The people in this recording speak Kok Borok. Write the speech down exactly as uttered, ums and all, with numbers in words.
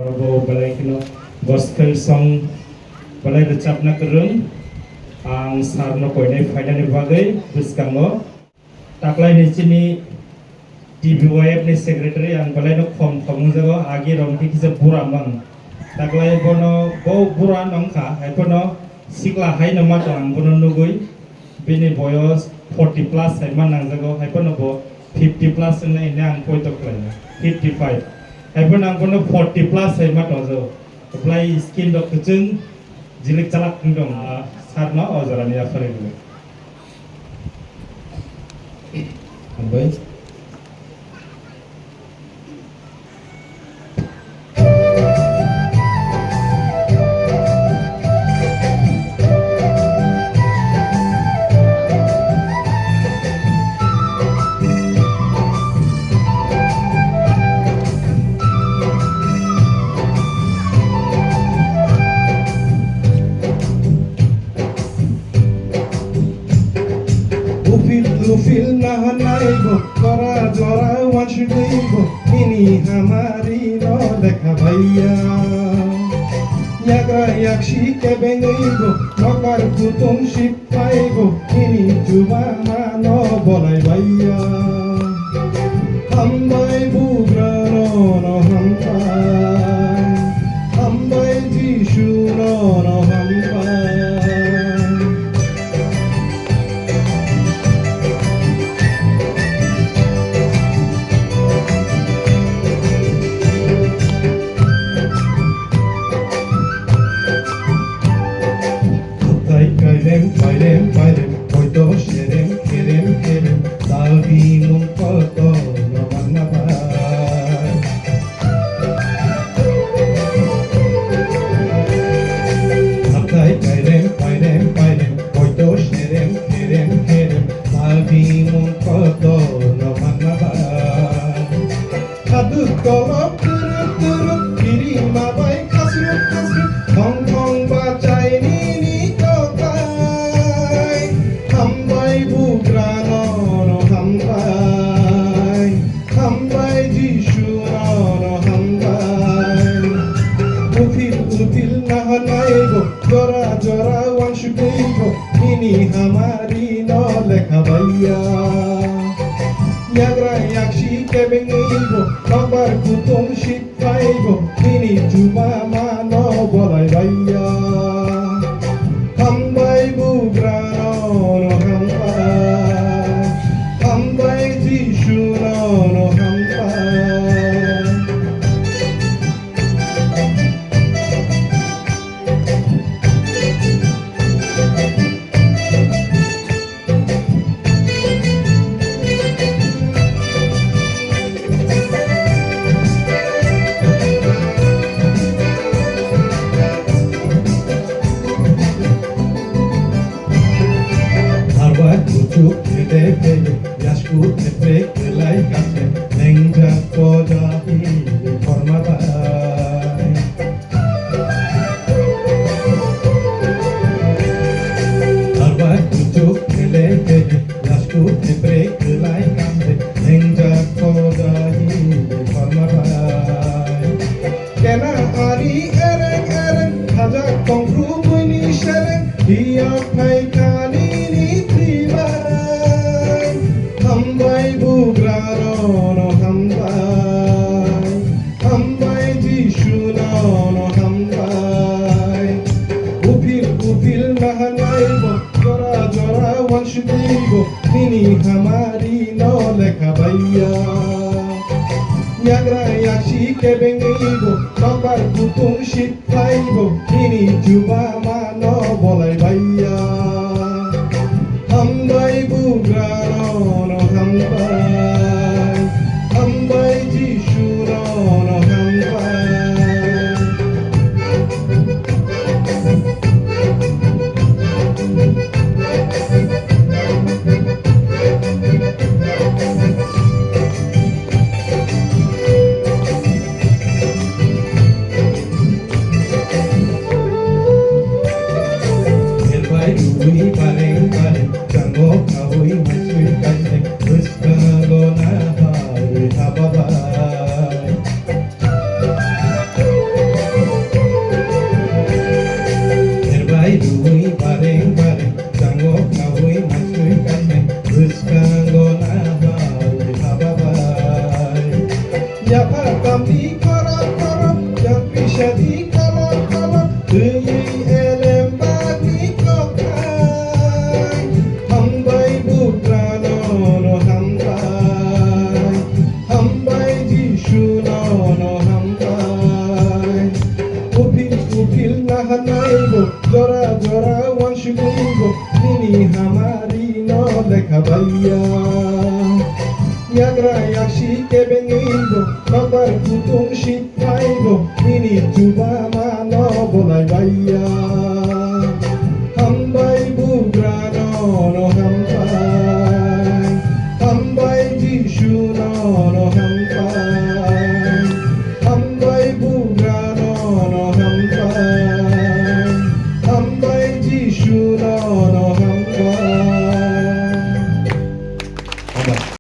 Bo belai kheno gospel song belai rwchapna kwrwng. Ang sir no koinai phainani bagwi bwskango. Taklaini chini T B Y F ni secretary ang belai no khom khom wngjago, agi rong khe kisa bura mang. Taklai bono bo bura nong kha, hai bono sikla hai no ma tong ang bono nugwi. Bini boyos forty plus hai ma nangjago, hai bono bo fifty plus wngna hwnwi ang poito khlainai, fifty five. Hai bono ang bono forty plus hai ma tongjago. Belai skin rok kwchwng, jilik chalak wng tong, ah, sir no o jora ni yaphar rwgwi. Hambai. Uphil uphil nahanai bo, jora jora wansugwi bo, nini hamari no lekha baiya. Yagra yaksi kebengwi bo, nokbar kutung sip phai bo, nini chuba ma no bolai baiya. Hambai bugra no, no hambai. Hambai Jisu no, no hambai. Hatai kailem pailem pailem, poito serem kerem kerem, tal bimung koto no manna bai. Hatai kailem pailem pailem, poito serem kerem kerem, tal bimung koto no manna bai. Khaduk kolok turup turup, biri mabai khasruk khasruk, thong thong bachai nini kokai. Hambai bugra no, no hambai, hambai Jisu no, no hambai. Uphil uphil nahanai bo, jora jora wansugwi bo, nini hamari no lekha baiya. Yagra yaksi kebengwi bo, nokbar kutung sip phai bo, nini chuba ma no bolai baiya. Hambai bugra no, no hambai, hambai Jisu no, no hambai. Arwah kuchuk kede kede, yasku tepe kelai kase, lengjak koja hili korma bai. Arwah kuchuk kele kele, yasku tepe kelai kase, lengjak koja hili korma bai. Kena ari ereng ereng, hajak tongphru buini sereng, hiya phai kani ni thwibai. Hambai bugra no, no hambai, hambai Jisu no, no hambai. Uphil uphil nahanai bo, jora jora wansugwi bo, nini hamari no lekha baiya. Yagra yaksi kebengwi bo, nokbar kutung sip phai bo, nini chuba ma no bolai baiya. Hambai bugra no, no hambai, hambai Jisu no, no hambai. Herbai Bo nini hamari no lekha baiya. Yagra yaksi kebengwi bo nokbar kutung sitpai bo nini chuba